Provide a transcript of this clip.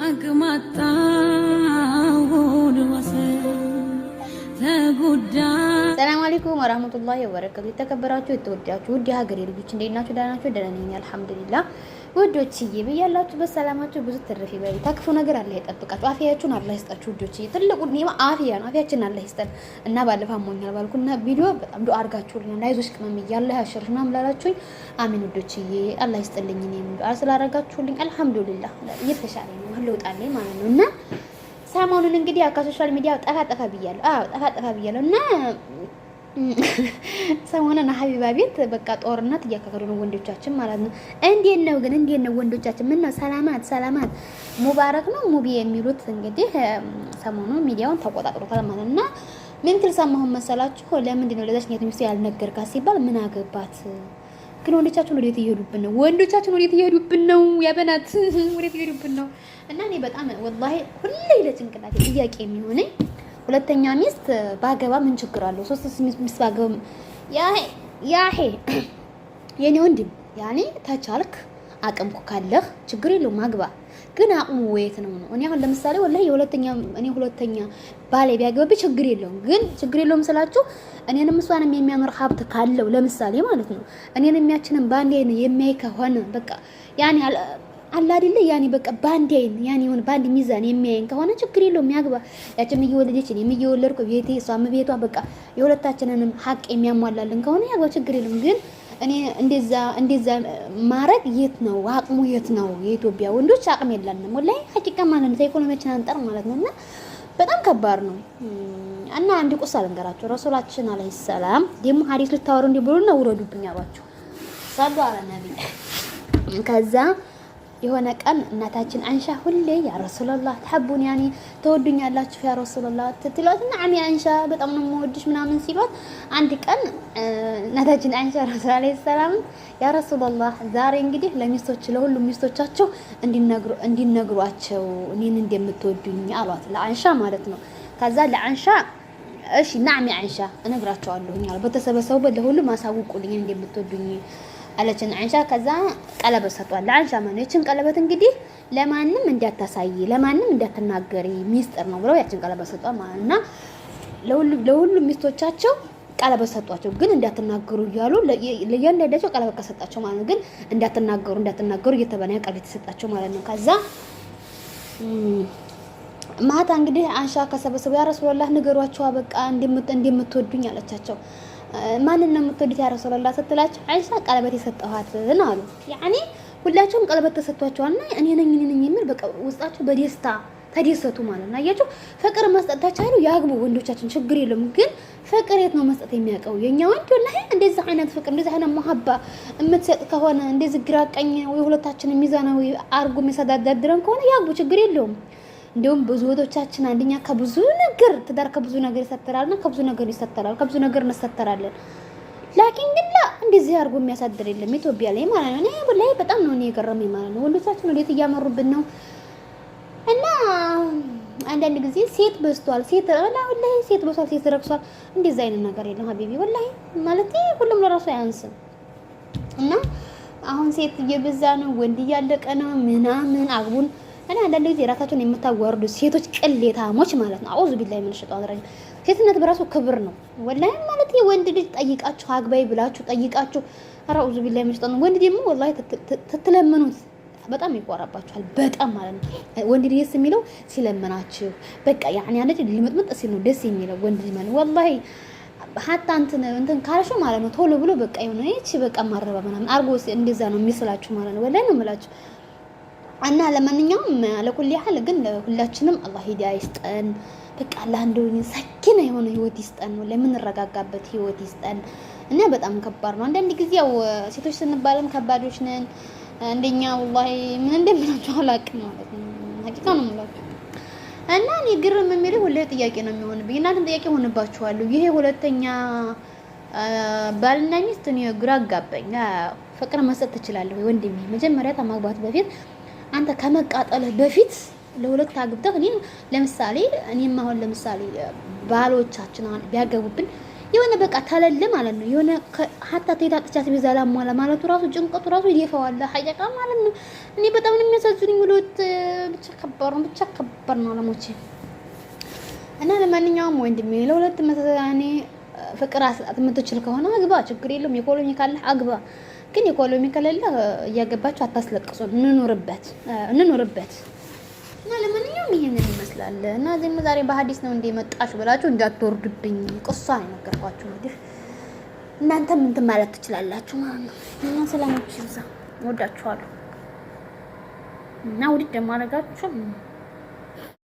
አቅም አጣሁ ተጎዳ። ሰላም አለይኩም ወራህመቱላሂ ወበረካቱ። የተከበራችሁ የተወዳችሁ ውድ የሀገሬ ልጆች እንዴት ናችሁ? ደህና ናችሁ? ደህና ነኝ አልሐምዱሊላህ። ውዶችዬ በያላችሁበት ሰላማችሁ ብዙ ትርፍ ይበል። ከክፉ ነገር አላህ ይጠብቃችሁ፣ አፊያችሁን አላህ ይስጣችሁ። ውዶችዬ ትልቁ ኒዕማ አፊያ ነው። አፊያችንን አላህ ይስጠን እና ባለፈው አሞኛል ባልኩና ቪዲዮ በጣም ዱአ አድርጋችሁልኛል። አይዞሽ ቅመም እያለ ያሽርሽ ምናምን ላላችሁኝ አሚን ውዶችዬ አላህ ይስጥልኝ። እኔም ዱአ ስላደረጋችሁልኝ አልሐምዱሊላህ እየተሻለኝ ነው፣ ለውጥ አለኝ ማለት ነው። እና ሰሞኑን እንግዲህ ያው ከ social media ጠፋ ጠፋ ብያለሁ። አዎ ጠፋ ጠፋ ብያለሁ። እና ሰሞኑን ሀቢባ ቤት በቃ ጦርነት እያካሄዱ ነው ወንዶቻችን ማለት ነው። እንዴት ነው ግን እንዴት ነው ወንዶቻችን? ምን ነው ሰላማት ሰላማት ሙባረክ ነው ሙቢ የሚሉት እንግዲህ ሰሞኑን ሚዲያውን ተቆጣጥሮታል ማለት ነው። እና ምን ትል ሰማሁን መሰላችሁ? ለምንድን ነው ለዛች ሚስቱ ያልነገርካት ሲባል ምን አገባት ግን ወንዶቻችን ወዴት እየሄዱብን ነው? ወንዶቻችን ወዴት እየሄዱብን ነው? ያበናት ወዴት እየሄዱብን ነው? እና እኔ በጣም ወላሂ ሁሌ ለጭንቅላቴ ጥያቄ የሚሆነኝ ሁለተኛ ሚስት ባገባ ምን ችግር አለው? ሶስት ሚስት ባገባ ያሄ የኔ ወንድም ያኔ ተቻልክ አቅምኩ ካለህ ችግር የለውም አግባ። ግን አቅሙ ወየት ነው ነው? እኔ አሁን ለምሳሌ ወላሂ የሁለተኛ እኔ ሁለተኛ ባሌ ቢያገባብኝ ችግር የለውም። ግን ችግር የለውም ስላችሁ እኔንም እሷንም የሚያምር ሀብት ካለው ለምሳሌ ማለት ነው እኔንም ያችንን በአንድ አይን የሚያይ ከሆነ በቃ ያኔ አለ አይደለ ያኔ በቃ በአንድ አይን ያኔ የሆነ በአንድ ሚዛን የሚያይን ከሆነ ችግር የለውም ያግባ። ያችም እየወለደች እኔም እየወለድኩ ቤቴ እሷም ቤቷ በቃ የሁለታችንንም ሀቅ የሚያሟላልን ከሆነ ያግባ፣ ችግር የለውም። ግን እኔ እንደዛ እንደዛ ማድረግ የት ነው አቅሙ? የት ነው? የኢትዮጵያ ወንዶች አቅም የለንም ወላሂ ሀቂቃ ማለት ነው። ከኢኮኖሚያችን አንጠር ማለት ነው። እና በጣም ከባድ ነው። እና አንድ ቁስ አልንገራቸው ረሱላችን አለይሂ ሰላም ደግሞ ሀዲስ ልታወሩ እንዲህ ብሎ ነው ውረዱብኝ አሏቸው። ሰሉ አለ ነብይ። ከዛ የሆነ ቀን እናታችን አንሻ ሁሌ ያ ረሱላላህ ተሐቡን ያኔ ተወዱኛላችሁ ያ ረሱላላህ ትትሏት እና አሚ አንሻ በጣም ነው የምወድሽ ምናምን ሲሏት፣ አንድ ቀን እናታችን አንሻ ረሱል አለይሂ ሰላም ያ ረሱላላህ ዛሬ እንግዲህ ለሚስቶች ለሁሉም ሚስቶቻቸው እንዲነግሯቸው እኔን እንደምትወዱኝ አሏት፣ ለአንሻ ማለት ነው። ከዛ ለአንሻ እሺ ናዕሚ አንሻ እነግራቸዋለሁኝ አሉ። በተሰበሰቡበት ለሁሉም አሳውቁልኝ እንደምትወዱኝ አለችን አንሻ። ከዛ ቀለበት ሰጧል ለአንሻ ማለት ነው። ይችን ቀለበት እንግዲህ ለማንም እንዳታሳይ ለማንም እንዳትናገሪ ሚስጥር ነው ብለው ያችን ቀለበት ሰጧል ማለት እና ለሁሉም ሚስቶቻቸው ቀለበት ሰጧቸው፣ ግን እንዳትናገሩ እያሉ ለእያንዳንዳቸው ቀለበት ከሰጣቸው ማለት ነው። ግን እንዳትናገሩ እንዳትናገሩ እየተባለ ያ ቀለበት የተሰጣቸው ማለት ነው። ከዛ ማታ እንግዲህ አንሻ ከሰበሰቡ ያ ረሱላላህ ንገሯቸው በቃ እንደምትወዱኝ አለቻቸው። ማንን ነው የምትወዱት ያ ረሱላላህ ስትላቸው አይሻ ቀለበት የሰጠኋትን አሉ። ያኔ ሁላቸውም ቀለበት ተሰጥቷቸዋልና እኔ ነኝ እኔ ነኝ የሚል በቃ ውስጣቸው በደስታ ተደሰቱ ማለት ነው። አያቸው ፍቅር መስጠት ተቻሉ ያግቡ ወንዶቻችን ችግር የለም። ግን ፍቅር የት ነው መስጠት የሚያውቀው? የኛ ወንድ ወላሂ እንደዚህ አይነት ፍቅር እንደዚህ አይነት መሀባ የምትሰጥ ከሆነ እንደዚህ ግራ ቀኝ ወይ ሁለታችን ሚዛናዊ አርጎ የሚያስተዳድረን ከሆነ ያግቡ ችግር የለውም። እንዲሁም ብዙ ወቶቻችን አንደኛ ከብዙ ነገር ትዳር ከብዙ ነገር ይሰተራልና ከብዙ ነገር ይሰተራል፣ ከብዙ ነገር እንሰተራለን። ላኪን ግን ላ እንደዚህ አድርጎ የሚያሳድር የለም ኢትዮጵያ ላይ ማለት ነው። እኔ ላይ በጣም ነው እኔ የገረመኝ ማለት ነው። ወንዶቻችን ወዴት እያመሩብን ነው? እና አንዳንድ ጊዜ ሴት በዝቷል፣ ሴት ወላሂ ሴት በዝቷል፣ ሴት ረክሷል። እንደዚህ አይነት ነገር የለም ሀቢቢ ወላሂ ማለት ሁሉም ለራሱ አያንስም። እና አሁን ሴት እየበዛ ነው፣ ወንድ እያለቀ ነው ምናምን አግቡን። እና አንዳንድ ጊዜ ራሳቸውን የምታዋርዱ ሴቶች ቅሌታሞች ማለት ነው። አዑዙ ቢላሂ ምን ሸጣን ረጂም። ሴትነት በራሱ ክብር ነው ወላሂ ማለት ወንድ ልጅ ጠይቃችሁ አግባይ ብላችሁ ጠይቃችሁ፣ ኧረ አዑዙ ቢላሂ ምን ሸጣን። ወንድ ደግሞ ወላሂ ትትለምኑት በጣም ይቆራባችኋል። በጣም ማለት ነው። ወንድ ልጅ ደስ የሚለው ሲለምናችሁ በቃ ያኔ አንድ ልምጥምጥ ሲል ነው ደስ የሚለው ወንድ ልጅ ማለት ወላሂ። ሀታ እንትን እንትን ካልሽው ማለት ነው ቶሎ ብሎ በቃ የሆነ ይቺ በቃ ማረባ ምናምን አርጎ እንደዛ ነው የሚስላችሁ ማለት ነው። ወላሂ ነው የምላችሁ። እና ለማንኛውም ለኩል ያህል ግን ሁላችንም አላህ ሂዳያ ይስጠን። በቃ አላህ እንደው ሰኪና የሆነ ህይወት ይስጠን፣ ለምንረጋጋበት ህይወት ይስጠን። እና በጣም ከባድ ነው አንዳንድ ጊዜ ያው ሴቶች ስንባልም ከባዶች ነን። እንደኛ ወላሂ ምን እንደምላችሁ አላውቅም ማለት ነው። ሀቂቃ ነው የምላችሁ። እና እኔ ግርም የሚለኝ ሁሌ ጥያቄ ነው የሚሆንብኝ። እናንተም ጥያቄ ሆንባችኋለሁ። ይሄ ሁለተኛ ባልና ሚስት እኔ ግራ አጋባኝ። ፍቅር መስጠት ትችላለህ ወይ ወንድሜ? መጀመሪያ ከማግባት በፊት አንተ ከመቃጠልህ በፊት ለሁለት አግብተህ እኔም ለምሳሌ እኔም አሁን ለምሳሌ ባሎቻችን አሁን ቢያገቡብን የሆነ በቃ ተለል ማለት ነው። የሆነ ሀታ ተይታጥቻት ቤዛ ላሟላ ማለቱ ራሱ ጭንቀቱ ራሱ ይደፋዋል ሀቂቃ ማለት ነው። እኔ በጣም ነው የሚያሳዝኑኝ ውሎት ብቻ ከባድ ነው፣ ብቻ ከባድ ነው አለሞቼ። እና ለማንኛውም ወንድሜ ለሁለት መሰኔ ፍቅር የምትችል ከሆነ አግባ፣ ችግር የለውም። የኢኮኖሚ ካለ አግባ። ግን ኢኮኖሚ ከሌለ እያገባችሁ አታስለቅሱ። እንኑርበት፣ እንኑርበት። እና ለማንኛውም ይሄንን ይመስላል። እና እዚህም ዛሬ በሀዲስ ነው እንደ መጣሽ ብላችሁ እንዳትወርዱብኝ፣ ቅሷ ነው የነገርኳችሁ። እንግዲህ እናንተም እንትን ማለት ትችላላችሁ ማለት ነው። እና ሰላማችሁ ይብዛ፣ እወዳችኋለሁ እና ውድድ ደግሞ አደርጋችሁ።